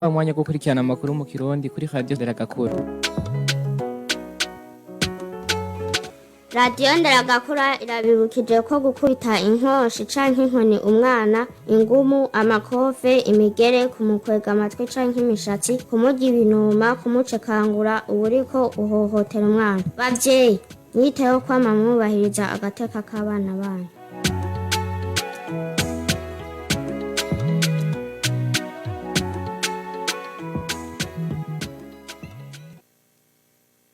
Umwanya wo gukurikirana amakuru mu Kirundi kuri Radio Nderagakura. Radiyo Nderagakura irabibukije ko gukubita inkoshi canke inkoni umwana, ingumu, amakofe, imigere, kumukwega amatwi canke imishatsi, kumurya ibinuma, kumucekangura uba uriko uhohotera umwana. Bavyeyi, mwiteho kwama mwubahiriza agateka k'abana banyu.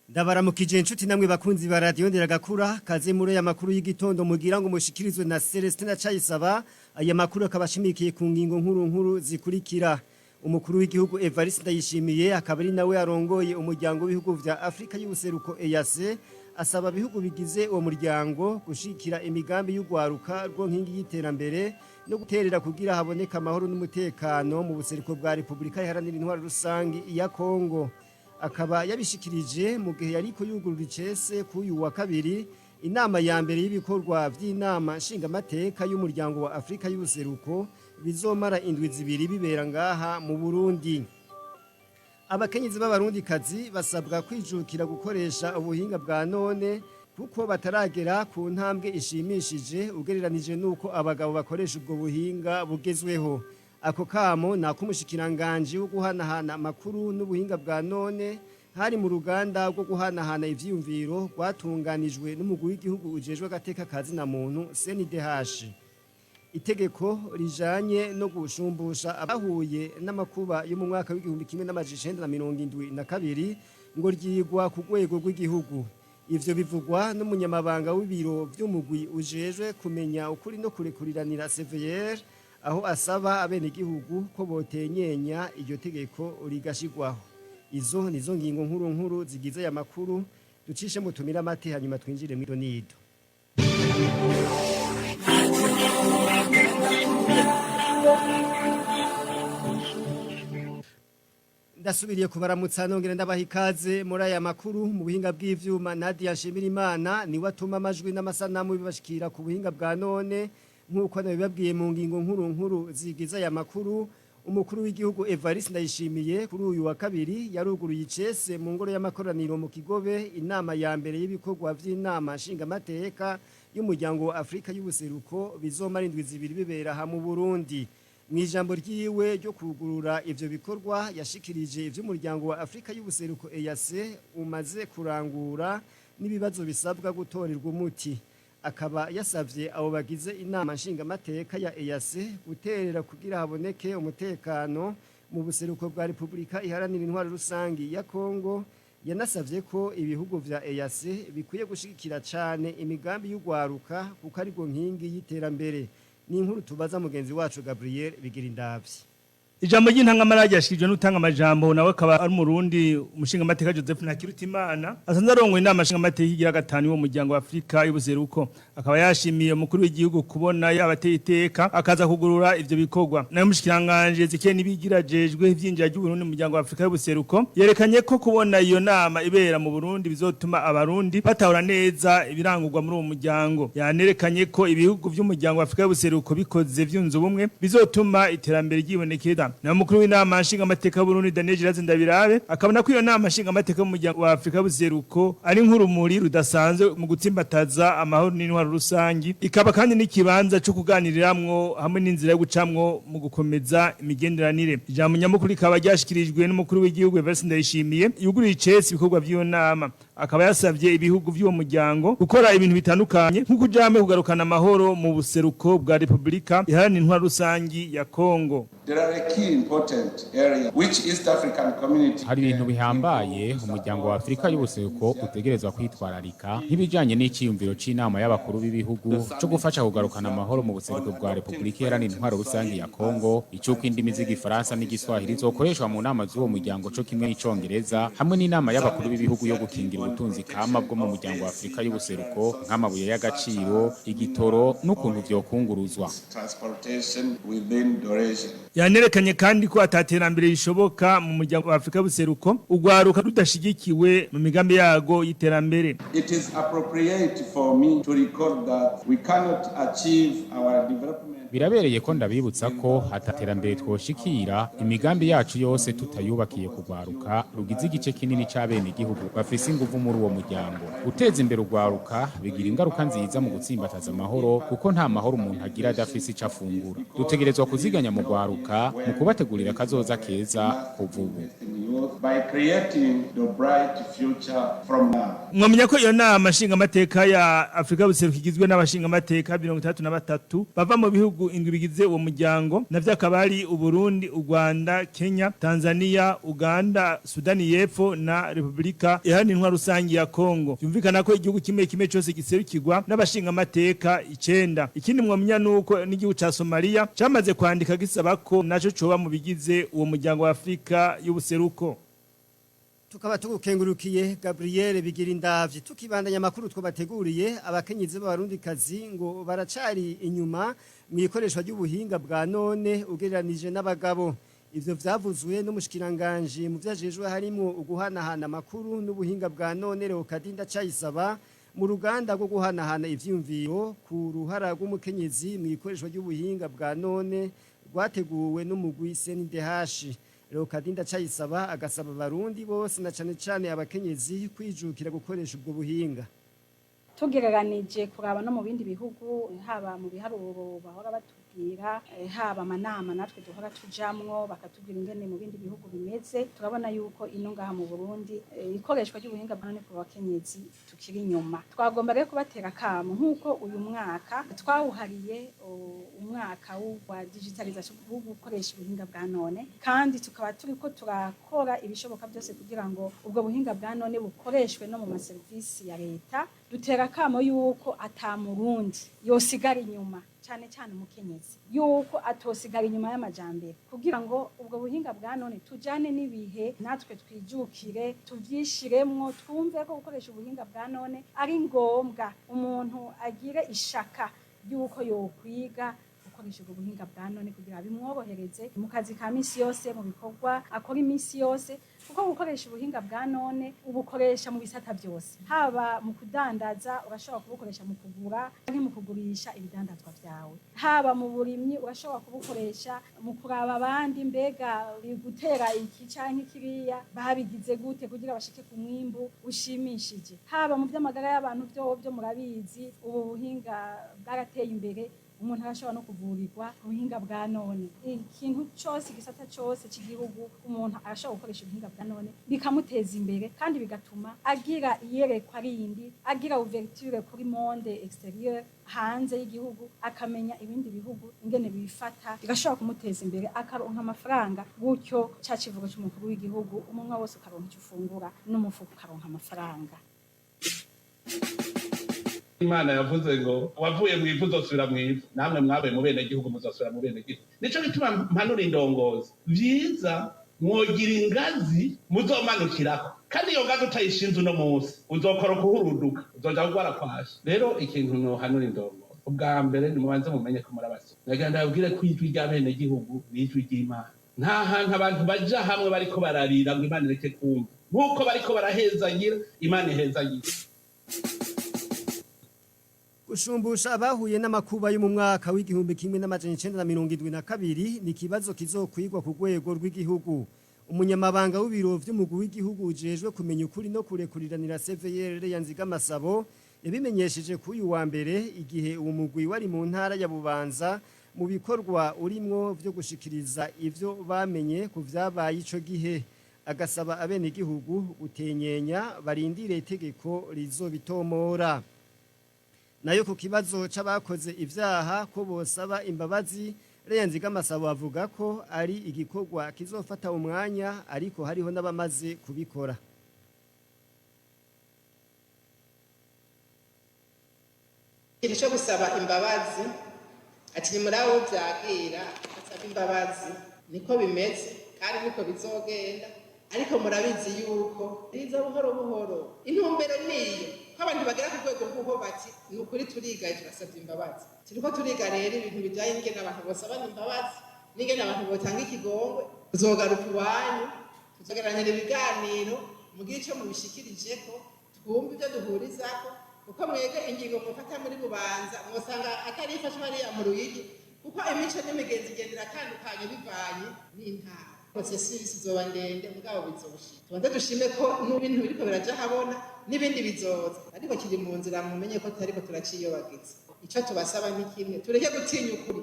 Ndabaramukije inshuti namwe bakunzi ba Radio Nderagakura, kaze muri aya makuru y'igitondo mugira ngo mushikirizwe na Celestin Cayisaba. Aya makuru akaba ashimikiye ku ngingo nkuru nkuru zikurikira. Umukuru w'igihugu Evariste Ndayishimiye, akaba ari nawe arongoye umuryango w'ibihugu vya Afrika y'ubuseruko EAC, asaba ibihugu bigize uwo muryango gushikira imigambi y'ugwaruka rwo nkingi y'iterambere no guterera kugira haboneka amahoro n'umutekano mu buseruko bwa Republika Iharanira Intwaro Rusangi ya Kongo. Akaba yabishikirije mu gihe yariko yugurura icese k'uyu wa kabiri inama ya mbere y'ibikorwa vy'inama nshingamateka y'umuryango wa Afrika y'ubuseruko bizomara indwi 2 bibera ngaha mu Burundi. Abakenyezi b'abarundikazi basabwa kwijukira gukoresha ubuhinga bwa none kuko bataragera ku ntambwe ishimishije ugereranije n'uko abagabo bakoresha ubwo buhinga bugezweho. Ako kamo ni ak'umushikiranganji wo guhanahana amakuru n'ubuhinga bwa none, hari mu ruganda rwo guhanahana ivyiyumviro rwatunganijwe n'umugwi w'igihugu ujejwe agateka ka zina muntu CNDH. Itegeko rijanye no gushumbusha abahuye n'amakuba yo mu mwaka w'1972 ngo ryigwa ku rwego rw'igihugu. Ivyo bivugwa n'umunyamabanga w'ibiro vy'umugwi ujejwe kumenya ukuri no kurekuriranira CVR, aho asaba abenegihugu ko botenyenya iryo tegeko rigashigwaho. Izo nizo ngingo nkuru nkuru zigize aya makuru. Ducishe mutumira amate, hanyuma twinjire mw'ido nido. Ndasubiriye kubaramutsa nongera ndabaha ikaze muri aya makuru. Mu buhinga bw'ivyuma, Nadia Nshimirimana niwe atuma amajwi n'amasanamu bibashikira ku buhinga bwa none. Nk'uko nabibabwiye mu ngingo nkuru nkuru zigize aya makuru, umukuru w'igihugu Evariste Ndayishimiye kuri uyu wa kabiri yaruguruye icese mu ngoro y'amakoraniro mu Kigobe inama ya mbere y'ibikorwa vy'inama nshingamateka y'umuryango wa Afrika y'ubuseruko bizomara indwi 2 bibera ha mu Burundi. Mu ijambo ryiwe ryo kugurura ivyo bikorwa, yashikirije ivy'umuryango wa Afrika y'ubuseruko EAC umaze kurangura n'ibibazo bisabwa gutorerwa umuti. Akaba yasavye abo bagize inama nshingamateka ya EAC guterera kugira haboneke umutekano mu buseruko bwa Republika Iharanira Intwaro Rusangi ya Kongo. Yanasavye ko ibihugu vya EAC bikwiye gushigikira cane imigambi y'ugwaruka kuko ariko nkingi y'iterambere. Ni inkuru tubaza mugenzi wacu Gabriel Bigirindavyi. Ijambo ry'intangamara ryashikirijwe n'utanga amajambo, nawe akaba ari umurundi, umushingamateka Joseph Ntakirutimana, asanzwe arongoye inama nshingamateka igira gatanu y'uwo muryango wa Afrika y'ubuseruko. Akaba yashimiye umukuru w'igihugu kubona yabateye iteka akaza kugurura ivyo bikorwa. Nayo umushikiranganji Ezekiel Nibigira ajejwe ivyinjira ry'Uburundi mu muryango wa Afrika y'ubuseruko yerekanye ko kubona iyo nama ibera mu Burundi bizotuma abarundi batahura neza ibirangurwa muri uwo muryango. Yanerekanye ko ibihugu vy'umuryango wa Afrika y'ubuseruko bikoze vyunze ubumwe bizotuma iterambere ryibonekeza. Na mukuru w'inama nshingamateka y'Uburundi Daniel Girazi Ndabirabe akabona ko iyo nama nshingamateka y'umuryango wa Afrika y'ubuseruko ari nk'urumuri rudasanzwe mu gutsimbataza amahoro n'intwaro rusangi, ikaba kandi n'ikibanza cyo kuganiriramwo hamwe n'inzira yo gucamwo mu gukomeza imigenderanire. Ijambo nyamukuru rikaba ryashikirijwe n'umukuru w'igihugu Evariste Ndayishimiye yuguriye icese ibikorwa vy'iyo nama. Akaba yasavye ibihugu vy'uwo muryango gukora ibintu bitandukanye nko kujamwe kugarukana amahoro mu buseruko bwa Republika Iharanira Intwaro Rusangi ya Kongo. There are a key important area which East African Community. Hari ibintu bihambaye umuryango wa Afrika y'ubuseruko utegerezwa kwitwararika, nk'ibijanye n'iciyumviro c'inama y'abakuru b'ibihugu co gufasha kugarukana amahoro mu buseruko bwa Republika Iharanira Intwaro Rusangi ya Kongo, icuko indimi z'igifaransa n'igiswahili zokoreshwa mu nama z'uwo muryango co kimwe n'icongereza, hamwe n'inama y'abakuru b'ibihugu yo gukingira ubutunzi kama bwo mu muryango wa Afrika y'ubuseruko, nk'amabuye y'agaciro, igitoro n'ukuntu vyokunguruzwa. Transportation within the region. Yanerekanye kandi ko ataterambere rishoboka mu muryango wa Afrika y'ubuseruko ugwaruka rudashigikiwe mu migambi yago y'iterambere. It is appropriate for me to recall that we cannot achieve our development. Birabereye ko ndabibutsa ko hataterambere twoshikira imigambi yacu yose tutayubakiye kugwaruka rugize igice kinini c'abenegihugu bafise inguvu muri uwo muryango. Guteza imbere ugwaruka bigira ingaruka nziza mu gutsimbataza amahoro, kuko nta mahoro umuntu agira adafise ico afungura. Dutegerezwa kuziganya mu gwaruka mu kubategurira akazoza keza kuva ubu. By creating the bright future from now. Mwamenya ko iyo nama nshingamateka ya Afrika y'Ubuseruko igizwe n'abashingamateka 63 bava mu bihugu indwi bigize uwo muryango, navyo akaba ari Uburundi, u Rwanda, Kenya, Tanzania, Uganda, Sudani y'Epfo na Republika Iharanira Intwaro Rusangi ya Kongo. Byumvikana ko igihugu kimwe kimwe cyose giserukirwa n'abashingamateka 9. Ikindi mwamenya nuko n'igihugu ca Somalia camaze kwandika gisaba ko naco coba mu bigize uwo muryango wa Afrika y'Ubuseruko. Tukaba tugukengurukiye, Gabriel Bigirindavyi. Tukibandanya amakuru twabateguriye, abakenyezi b'abarundikazi ngo baracari inyuma mu ikoreshwa ry'ubuhinga bwa none ugereranije n'abagabo. Ivyo vyavuzwe n'umushikiranganje mu vyajejwe harimo uguhanahana amakuru n'ubuhinga bwa none, Leocadie Ndacayisaba, mu ruganda rwo guhanahana ivyumviro ku ruhara rw'umukenyezi mu ikoreshwa ry'ubuhinga bwa none rwateguwe n'umugwi CNDH. Leocadie Ndacayisaba agasaba abarundi bose na cane cane abakenyezi kwijukira gukoresha ubwo buhinga. Tugereranije kuraba no mu bindi bihugu, haba mu biharuro bahora batubwira, haba amanama natwe duhora tujamwo bakatubwira ingene mu bindi bihugu bimeze, turabona yuko ino ngaha mu Burundi ikoreshwa ry'ubuhinga bwa none ku bakenyezi tukiri inyuma. Twagomba rero kubatera akamo, nk'uko uyu mwaka twawuhariye umwaka wa digitalisation, wo gukoresha ubuhinga bwa none, kandi tukaba turiko turakora ibishoboka byose kugira ngo ubwo buhinga bwa none bukoreshwe no mu maserivisi ya leta. Dutera akamo yuko ata murundi yosigara inyuma, cyane cyane umukenyezi, yuko atosigara inyuma y'amajambere, kugira ngo ubwo buhinga bwa none tujane n'ibihe, natwe twijukire, tuvyishiremwo, twumve ko gukoresha ubuhinga bwa none ari ngombwa, umuntu agire ishaka ry'uko yokwiga gukoresha ubwo buhinga bwa none kugira bimworohereze mu kazi ka misi yose, mu bikorwa akora imisi yose, kuko gukoresha ubuhinga bwa none ubukoresha mu bisata byose. Haba mu kudandaza, urashobora kubukoresha mu kugura canke mu kugurisha ibidandazwa vyawe. Haba mu burimyi, urashobora kubukoresha mu kuraba abandi, mbega gutera iki canke kiriya babigize gute kugira bashike ku mwimbu ushimishije. Haba mu vy'amagara y'abantu, vyo murabizi, ubu buhinga bwarateye imbere, umuntu arashobora no kuvurirwa ku buhinga bwa none. Ikintu cyose, igisata cyose cy'igihugu, umuntu arashobora gukoresha ubuhinga bwa none bikamuteza imbere, kandi bigatuma agira iyerekwa rindi, agira ouverture kuri monde extérieur, hanze y'igihugu, akamenya ibindi bihugu ingene bifata, bigashobora kumuteza imbere, akaronka amafaranga. Gutyo ca kivugo c'umukuru w'igihugu, umunwa wose ukaronka icyo ufungura n'umufuko ukaronka amafaranga. Imana yavuze ngo wavuye mu ivu uzosubira mu ivu, namwe mwabaye mu bene gihugu muzosubira mu bene gihugu. Nico gituma mpanura indongozi, vyiza mwogira ingazi muzomanukirako, kandi iyo ngazi utayishinze uno munsi uzokora ukuhuruduka, uzoja kugwara kwasha. Rero ikintu nohanura indongozi, ubwa mbere nimubanze mumenye ko muri abasore. Nagira ndababwire ko ijwi ry'abenegihugu ni ijwi ry'Imana. Nta hantu abantu baja hamwe bariko bararira ngo Imana ireke kumva. Nk'uko bariko barahezagira, Imana ihezagira. Gushumbusha abahuye n'amakuba yo mu mwaka w'1972 ni ikibazo kizokwigwa ku rwego rw'igihugu. Umunyamabanga w'ibiro vy'umugwi w'igihugu ujejwe kumenya ukuri no kurekuriranira, CVR, Nzigamasabo, yabimenyesheje kuri uyu wa mbere igihe uwo mugwi wari mu ntara ya Bubanza mu bikorwa urimwo vyo gushikiriza ivyo bamenye ku vyabaye ico gihe, agasaba abenegihugu gutenyenya barindire itegeko rizobitomora. Nayo ku kibazo c'abakoze ivyaha ko bosaba imbabazi, Nzigamasabo avuga ko ari igikorwa kizofata umwanya, ariko hariho n'abamaze kubikora. Ikintu cyo gusaba imbabazi, ati ni muri abo byagira asaba imbabazi, niko bimeze kandi niko bizogenda, ariko murabizi yuko biza buhoro buhoro. Intumbero niyo ko abantu bagera ku rwego rw'uko bati: "Ni ukuri turigaye, turasabye imbabazi." Turiko turiga rero ibintu bijyanye n'ingene abantu bosabana imbabazi n'ingene abantu botanga ikigongwe. Tuzogaruka iwanyu, tuzogeranira ibiganiro, mugire ico mubishikirijeko, twumve ibyo duhurizako, kuko mwebwe ingingo mufata muri Bubanza mwosanga atari ifashwe hariya mu Ruyigi. Kuko imico n'imigenzo igenda iratandukanye bivanye n'intara. Processus izoba ndende, mugabo bizoshika. Tubanze dushime ko n'ibintu biriko biraja habona, n'ibindi bizoza, ariko kiri mu nzira. Mumenye ko tutariko turaciyobagiza. Ico tubasaba ni kimwe: tureke gutinya ukuri,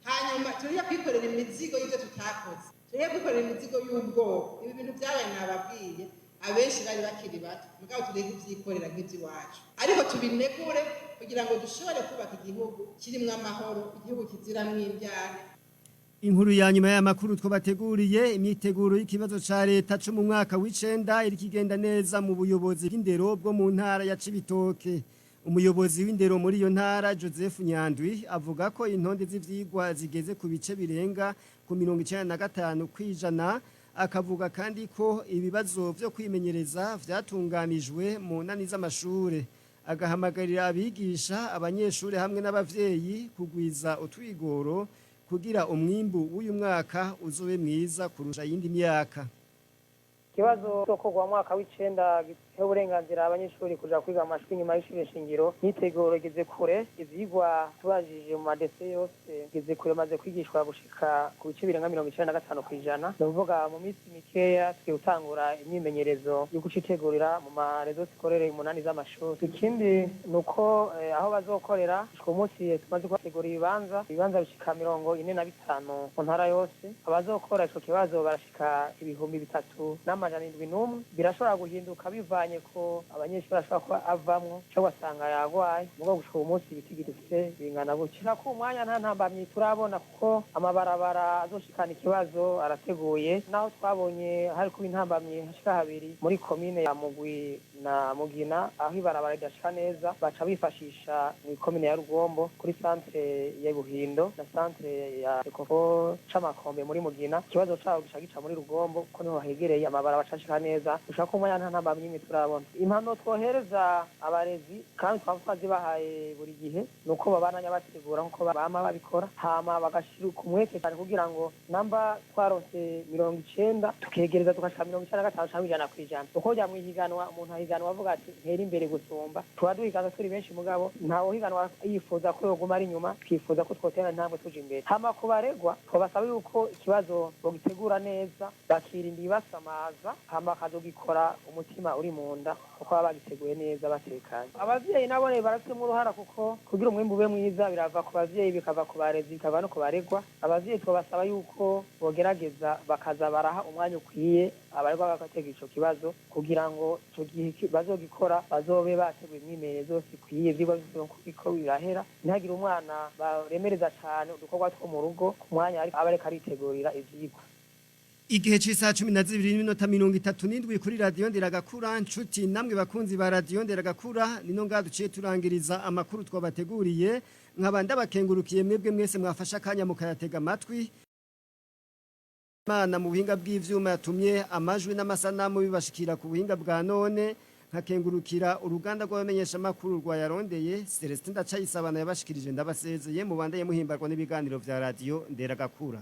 hanyuma tureke kwikorera imizigo y'ivyo tutakoze, tureke kwikorera imizigo y'ubwoko. Ibi bintu vyabaye, nababwiye, abenshi bari bakiri bato, mugabo tureke kuvyikorera nk'ivy'iwacu, ariko tubinegure kugira ngo dushobore kubaka igihugu kirimwo amahoro, igihugu kiziramwo indyane. Inkuru ya nyuma y'amakuru twabateguriye: imyiteguro y'ikibazo ca leta co mu mwaka w'icenda iriko igenda neza mu buyobozi bw'indero bwo mu ntara ya Cibitoke. Umuyobozi w'indero muri iyo ntara, Joseph Nyandwi, avuga ko intonde z'ivyigwa zigeze ku bice birenga ku 95%. Akavuga kandi ko ibibazo vyo kwimenyereza vyatunganijwe mu nani z'amashure, agahamagarira abigisha, abanyeshuri hamwe n'abavyeyi kugwiza utwigoro kugira umwimbu w'uyu mwaka uzobe mwiza kurusha iyindi myaka. Ikibazo cyo mu mwaka w'icenda giha uburenganzira abanyeshuri kuja kwiga mu mashuri nyuma y'ishure shingiro, imyiteguro igeze kure. Ivyigwa tubajije mu madese yose igeze kure, maze kwigishwa gushika ku bice birenga 95%. Ni ukuvuga mu minsi mikeya tugiye gutangura imyimenyerezo yo gucitegurira mu ma réseaux scolaires umunani z'amashuri. Ikindi ni uko aho bazokorera, gushika umunsi tumaze kubategura ibibanza bishika 45 mu ntara yose. Abazokora ico kibazo barashika 3701. Birashobora guhinduka bivanye ko abanyeshuri ashobora kuba avamwo cyangwa ugasanga yagwaye, mugabo gushika uwo munsi ibitigi dufite bingana gutya. Ku mwanya nta ntambamyi turabona, kuko amabarabara azoshikana ikibazo arateguye, naho twabonye hari kuba intambamyi hashika habiri muri komine ya Mugwi na Mugina, aho ibarabara ridashika neza, baca bifashisha mu komine ya Rugombo kuri centre ya Buhindo na centre ya Ekofo c'Amakombe muri Mugina. Ikibazo cabo gica gica muri Rugombo ko niho hegereye, amabarabara acashika neza. Gushika ku mwanya nta ntambamyi n'imwe turabona. Impano twohereza abarezi, kandi twaba twazibahaye buri gihe, ni uko babananya bategura nkuko bama babikora, hama bagashira umwete cyane kugira ngo namba twaronse 90, tukegereza tugashika 95 canke 100%. Uko jya mwihiganwa, umuntu ahiganwa avuga ati ntera imbere gusumba. Tuba duhiganwa turi benshi, mugabo ntawe uhiganwa yifuza ko yoguma ari inyuma. Twifuza ko twotera intambwe tuja imbere. Hama ku baregwa, twabasaba yuko ikibazo bogitegura neza, bakirinda ibibasamaza, hama bakazogikora umutima uri mu nda, kuko baba bagiteguye neza batekanye. Abavyeyi nabo barafitemo uruhara, kuko kugira umwimbu ube mwiza birava ku bavyeyi, bikava ku barezi, bikava no ku baregwa. Abavyeyi twabasaba yuko bogerageza bakaza baraha umwanya ukwiye abaregwa bagatega ico kibazo, kugira ngo ico gihe bazogikora bazobe bateguye imyimenyerezo yose ikwiye, ivyigwa vyose ko birahera, ntihagire umwana baremereza cane udukorwa two mu rugo ku mwanya aba ariko aritegurira ivyigwa. Igihe c'isaha 12:37 kuri radiyo Nderagakura. Nshuti namwe bakunzi ba radiyo Nderagakura, nino ngaha duciye turangiriza amakuru twabateguriye. Nkaba ndabakengurukiye mwebwe mwese mwafashe akanya mukayatega amatwi. Imana mu buhinga bw'ivyuma yatumye amajwi n'amasanamu bibashikira ku buhinga bwa none, nkakengurukira uruganda rw'abamenyeshamakuru rwa yarondeye. Celestin Ndacayisabana yabashikirije, ndabasezeye, mubandanye muhimbarwa n'ibiganiro vya radiyo Nderagakura.